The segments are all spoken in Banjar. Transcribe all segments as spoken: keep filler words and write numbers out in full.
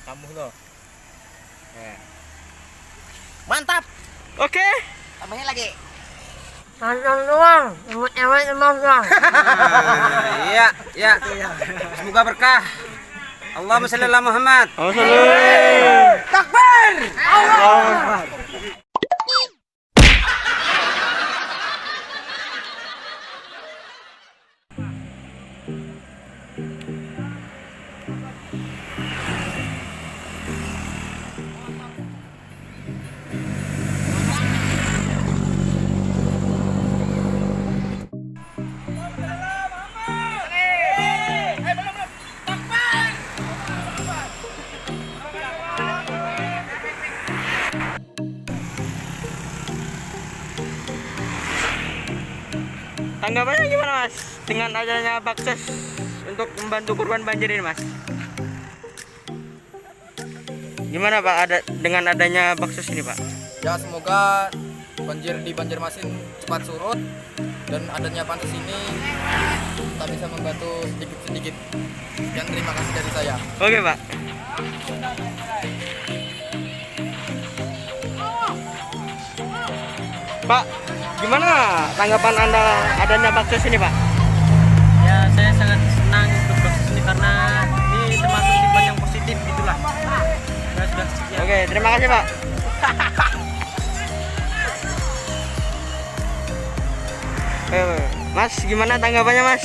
Kamu loh. Mantap. Oke. Tambahin lagi. Nonton doang, imut ewek imam doang. Nah, iya, iya. Semoga berkah. Allahumma sholli ala Muhammad. Allahumma sholli. Takbir. Allah. Tanggapannya gimana, Mas, dengan adanya baksos untuk membantu korban banjir ini, Mas? Gimana, Pak, ada dengan adanya baksos ini, Pak? Ya, semoga banjir di Banjarmasin cepat surut dan adanya pansus ini kita bisa membantu sedikit-sedikit. Sekian, terima kasih dari saya. Oke, Pak. Pak, gimana tanggapan Anda adanya baksos ini, Pak? Ya, saya sangat senang ikut baksos ini karena ini termasuk sifat yang positif gitulah. Karena sudah sekian. Oke, terima kasih, Pak. Eh, Mas, gimana tanggapannya, Mas?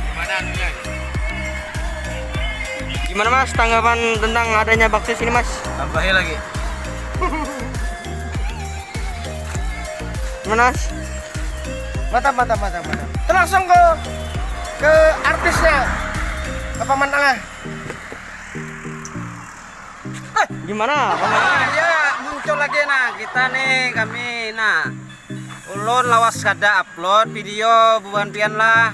Gimana anunya? Gimana, Mas, tanggapan tentang adanya baksos ini, Mas? Tambahin lagi. Gimana, Mas? Mantap, mantap, mantap, mantap. Kita langsung ke ke artisnya, ke Paman Angah. Gimana, Paman? Nah, ya, muncul lagi, nah, kita nih, kami, nah, ulun lawas kada upload video bubuhan pian lah,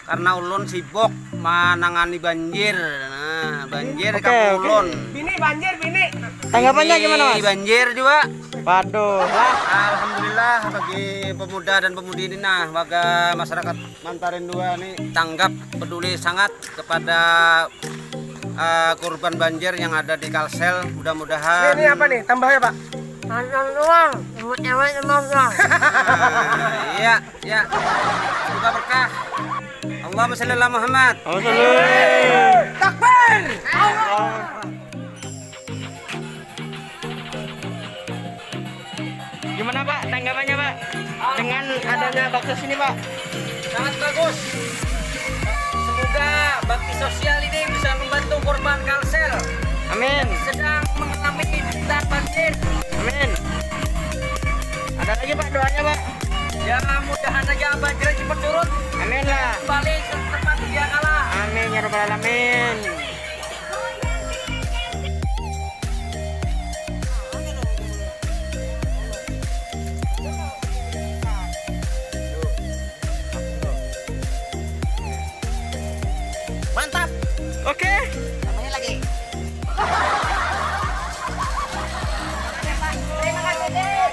karena ulun sibuk menangani banjir. Nah, banjir. Oke, kampung oke. Ulun. Bini banjir, bini. Tanggapannya ini gimana, Mas? Banjir juga. Waduh. Alhamdulillah, bagi pemuda dan pemudi ini, nah, warga masyarakat Mantarin dua nih tanggap, peduli sangat kepada eh, korban banjir yang ada di Kalsel. Mudah-mudahan. Ini, ini apa nih? Tambahnya, Pak? Nonton doang, imut ewek imam doang. Nah, iya, iya. Semoga berkah. Allahumma sholli ala Muhammad. Allahumma sholli. Takbir. Allah. Gimana, Pak, tanggapannya, Pak, dengan adanya baksos ini, Pak? Sangat bagus. Semoga bakti sosial ini bisa membantu korban Kalsel. Amin. Sedang mengalami derita banjir. Amin. Ada lagi, Pak, doanya, Pak? Ya, mudahan aja banjir cepat surut. Amin lah. Kembali ke tempat sedia kala. Amin ya rabbal alamin. Mantap. Oke. Tambahnya lagi. Terima kasih, Dek.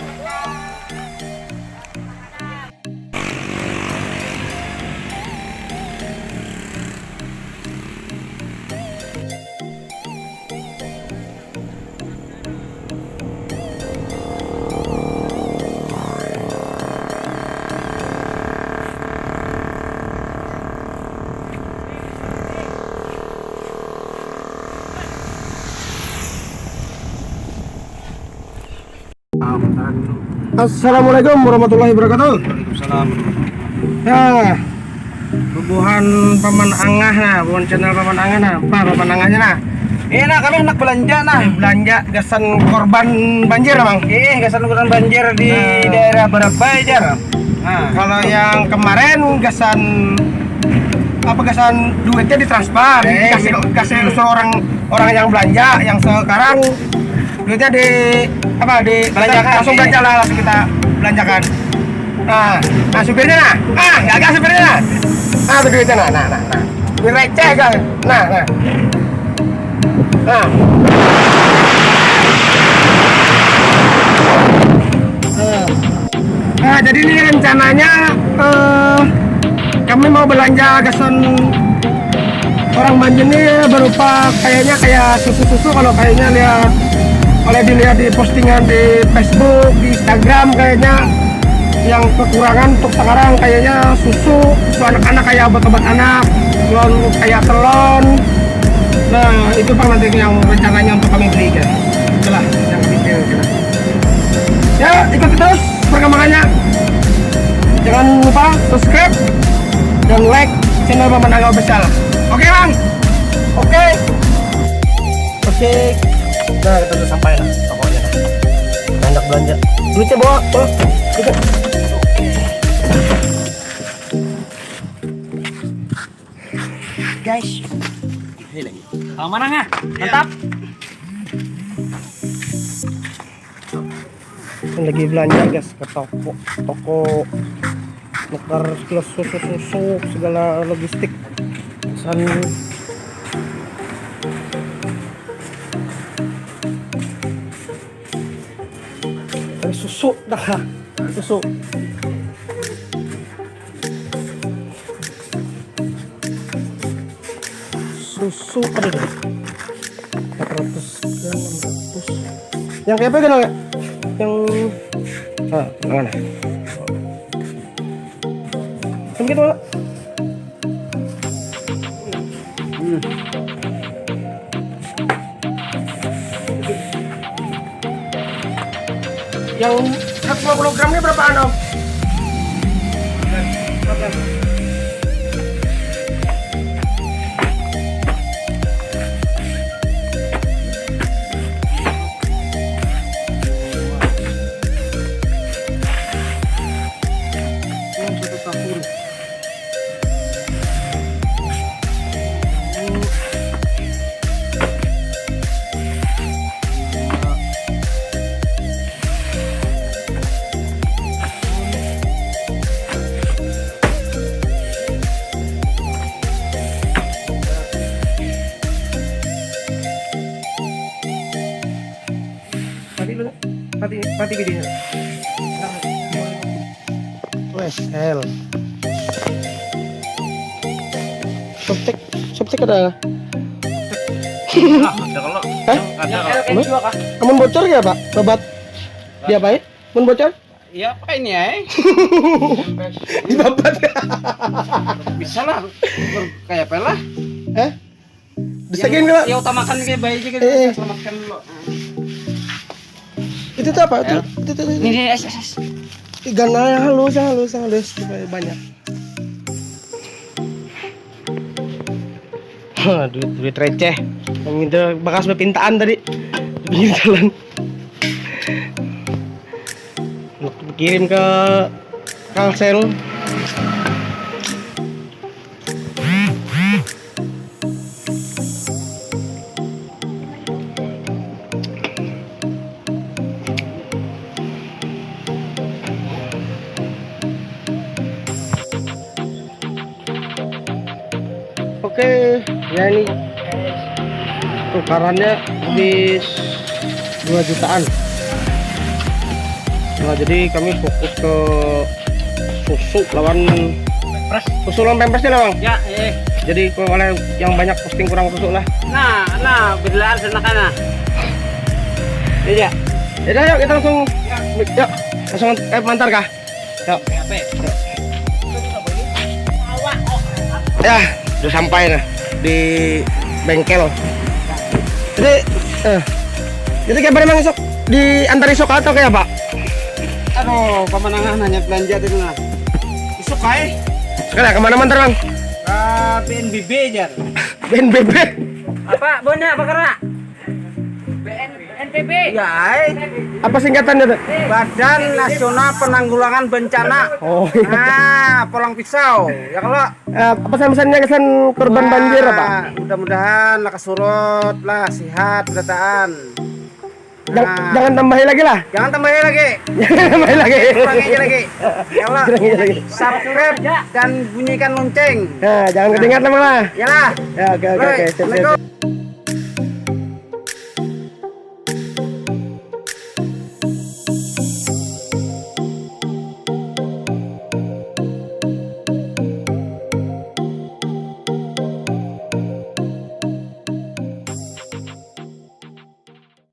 Assalamualaikum warahmatullahi wabarakatuh. Waalaikumsalam. Ya, bubuhan Paman Angah nah, bubuhan channel Paman Angah nah. Apa Paman Angahnya nah? Iya nah, kami hendak belanja nah. Kami belanja gasan korban banjir, Bang. Iya, gasan korban banjir di nah, daerah Barabai, Jar. Nah, kalau yang kemarin gasan apa, gasan duitnya ditransfer, iya, dikasih, iya, kasih seorang orang yang belanja, yang sekarang duitnya di apa, di belanjakan, langsung iya, belanja lah, langsung kita belanjakan. Nah, nah supirnya nah, ah nggak ada supirnya nah, nah tuh duitnya nah, nah, nah, nah, duit receh kan, nah, nah, nah. Nah, jadi ini rencananya eh, kami mau belanja gasan Manjini berupa kayaknya kayak susu-susu, kalau kayaknya lihat, kalau dilihat di postingan di Facebook, di Instagram, kayaknya yang kekurangan untuk sekarang kayaknya susu, susu anak-anak, kayak obat-obat anak, telon, kayak telon. Nah, itu pang nanti yang rencananya untuk kami beli, guys. Itulah yang detail, gitu. Ya, ikuti terus perkembangannya. Jangan lupa subscribe dan like channel Paman Angga Official. Oke, Bang? Oke. Oke. Nah, kita udah sampai lah pokoknya. Hendak belanja. Duitnya bawa, bawa. Kita. Guys. Ini lagi. Aman, ah. Mantap. Lagi belanja, guys, ke toko, toko nukar susu, susu, segala logistik. Pesan. Ada susu dah. Susu. Susu ada deh. Empat ratus gram, enam ratus. Yang kayak apa, kenal nggak? Yang, ah, mana? Kan gitu, Pak. Hmm. Yang seratus lima puluh gram ini berapaan, Om? Yang satu kapur. Mati dulu. Mati, mati videonya. Wes, L. Softtek, softtek ada. Ah, ada kalau. Hah? Ada kalau. Yang L N dua kah? Amun bocor ya, Pak? Babat. Dia apa ya? Amun bocor? Iya, apa ini ya? Dibabat. Bisa lah. Kayak apa lah? Hah? Bisa gini lah. Ya, utamakan kayak baik aja gitu. Eh, eh. Selamatkan dulu. Itu tuh apa? Itu, itu, itu, itu. Ini, ini, es, es, es. Ih, ganal yang halus, yang halus, yang halus supaya banyak. Hah, duit, duit receh. Yang itu bekas bepintaan tadi. Di pinggir jalan. Kirim ke Kalsel. Oke, ya ini tukarannya habis dua jutaan. Nah, jadi kami fokus ke susu lawan Pampers. Susu lawan Pampers ya, Bang? Ya, eh. Jadi kalau oleh yang banyak posting kurang susu lah. Nah, nah, belaan sana kana. Iya. Ya udah, yuk kita langsung, yuk, langsung, eh, mantar kah? Yuk. Apa ya? Ya, udah sampai nah di bengkel. Jadi, eh, jadi kayak mana, Mang, isuk? Diantar isuk atau kayak apa? Aduh, pemenangan hanya belanja di mana? Isuk, ay. Sekarang kemana mantar, Mang? Ke B N B B aja. B N B B. Apa? Bonya apa kena? B N P B. Ya, ay. Apa singkatannya tuh? Badan Nasional Penanggulangan Bencana. Oh, iya. Nah, Polang Pisau. Ya kalau, eh, pesan-pesannya kesan korban banjir apa? Nah, mudah-mudahan lah kesurut lah, sehat, berataan. Jang-, nah, jangan tambahi lagi lah. Jangan tambahi lagi. Jangan tambahi lagi. Kurangi aja lagi. Ya Allah. Kurangi aja lagi. Subscribe dan bunyikan lonceng. Nah, jangan ketinggalan lah. Yalah. Ya, oke, oke, oke. Sip, sip, sip. Assalamualaikum.